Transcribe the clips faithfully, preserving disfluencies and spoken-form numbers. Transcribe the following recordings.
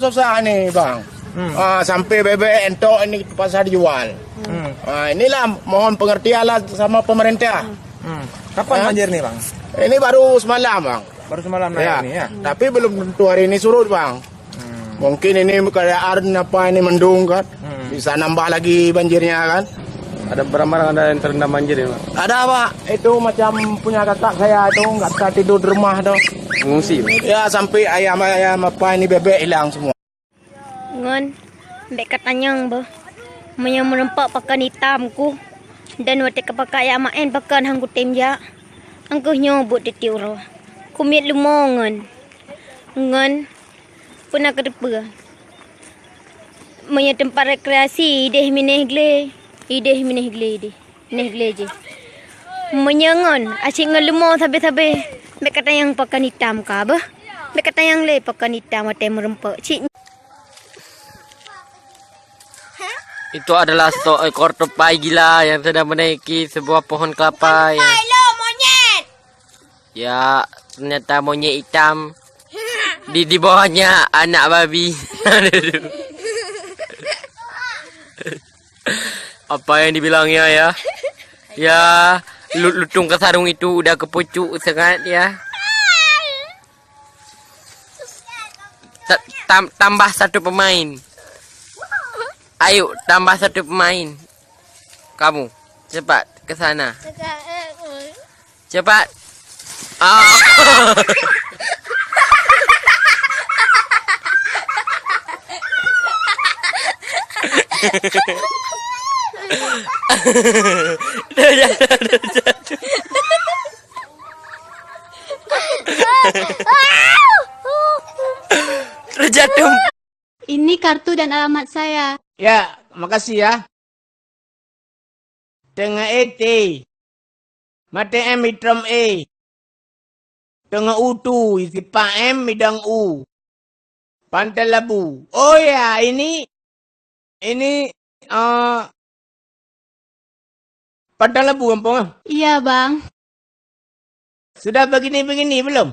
Susah ni, Bang. Hmm. Ah, sampai bebek entok ini terpaksa dijual. Hmm. Ah, inilah mohon pengertian lah sama pemerintah. Hmm. Kapan banjir ni, Bang? Ini baru semalam, Bang. Baru semalam naik ni, ya? Tapi belum tentu hari ini surut, Bang. Hmm. Mungkin ini keadaan apa ini mendung kan. Hmm. Bisa nambah lagi banjirnya kan. Ada barang-barang ada yang terendam banjir ya, Pak? Ada, Pak. Itu macam punya kakak saya itu nggak bisa tidur di rumah tu. Mengungsi, Pak? Ya, sampai ayam-ayam apa ini bebek hilang semua. Ngon, bèk katanyong beuh. Meunyoe meureumpok pakon itam ku, dan watèe ka pakai ayam maén pakon han kutem jak. Angkeuh nyoe buet tiep-tiep uroe. Kumiet leumo ngon. Ngon, peue na keuteupeu. Meunyoe teumpat rekreasi, ideh mineh glé, ideh mineh glé ideh, mineh glé jih. Meunyoe ngon, asyik ngon leumo sabe-sabe, bèk katanyong pakon itam ka beuh. Bèk katanyong lé pakon itam watèe meureumpok. Cit. Itu adalah seekor tupai gila yang sedang menaiki sebuah pohon kelapa yang Tupai lo, monyet! Ya, ternyata monyet hitam. Di, di bawahnya anak babi. Apa yang dibilangnya ya? Ya, lu-, lutung ke sarung itu udah kepucuk sangat ya. Ta-, tam-, tambah satu pemain. Ayo, tambah satu pemain. Kamu, cepat ke sana. Cepat. Ah. Terjatuh, terjatuh. Terjatuh. Ini kartu dan alamat saya. Ya, makasih ya. Teungoh E T. Maté M itrom E. Teungoh utu, isipa M idong U. Pantai Labu. Oh ya, ini, ini, eh, Pantai Labu gampông ah. Iya, Bang. Sudah begini-begini belum?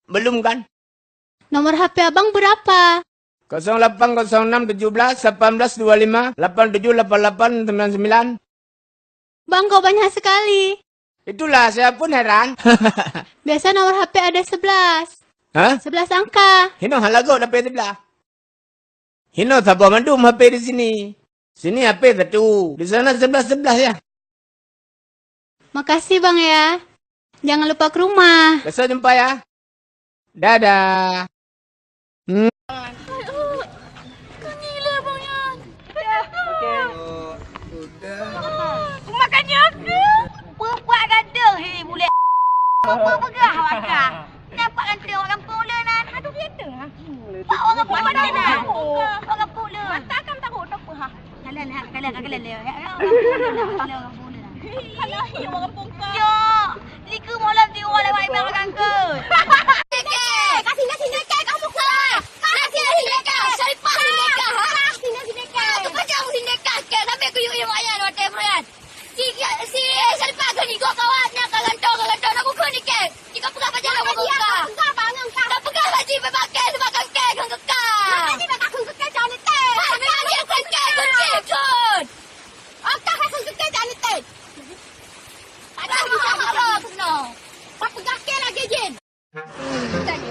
Belum kan? Nomor H P Abang berapa? Kosong lapan kosong enam tujuh belas lapan belas dua lima lapan tujuh lapan lapan sembilan sembilan. Bang, kok banyak sekali? Itulah, saya pun heran. Biasa nomor H P ada sebelas. Hah? Sebelas angka. Hinoe hana lagot H P sebelah. Hinoe saboh mandum H P di sini. Sini H P satu, di sana sebelas sebelas ya. Makasih, Bang, ya. Jangan lupa ke rumah. Besok jumpa ya. Dadah. Hmm. Aduh, kau gila, Bang Yan. Okey. Makannya aku. Perempuan gaduh, hei, bulek. Apa peugah awak kah? Nampak kan tu orang kampung ulun nan. Aduh, dia tu. Pak orang kampung ulun nan. Orang kampung ulun. Mata kan tahu tak apa ha. Kalian lihat, kalian, kalian lihat. Ya, ya, orang kampung ulun nan. Kalian orang kampung ulun nan. Kalau orang kampung kah? Yo, liku malam di orang lewat imam orang ke. Kasih nasi dekat kamu kah? Kasih nasi dekat. Syarifah sindikah. Kasih nasi dekat. Aku baca aku sindikah. Sampai kuyuk-yuk ayah, whatever, ya. Si, si Syarifah ka nigok kawan, nyan ka gantoe, ka gantoe, na bukon ni kek. Jika peugah pajan na bukon ka. Peugah bangang ka. Dah peugah bak jih, bak kek, sebab kan kek, kan kekal. Makanya bak aku kekal, jangan teh. Hai, memang dia kan kek, kan kek, kan. Okah rasa kekal, jangan teh. Ada bisa marah, kena. Tak peugah kek lagi, Jin.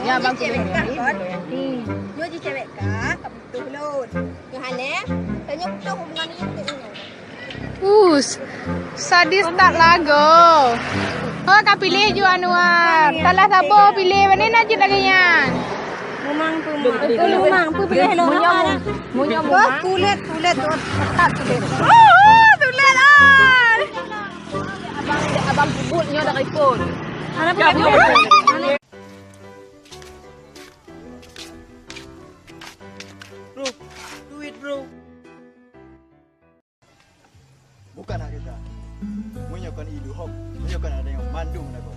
Ya, bang, cewek kah kon? Hmm. Nyoe ji cewek kah, ka butuh lôn. Nyoe hana, tanyoe butuh hubungan nyoe butuh nyoe. Us, sadis that lagoe. Oh, ka piléh ju Anwar. Salah saboh piléh, bani na jeuet lagèe nyan. Mumang tu, mumang. Mumang tu piléh lôn. Munyong, munyong. Kulit, kulit tu, ketat kulit. Oh, tulet ai. Abang, abang kubut nyoe dah ripon. Hana pun. Bro, duit, bro. Bukan hak kita. Meunyoe kon ilu hok, meunyoe kon ada nyang mandum lagoe.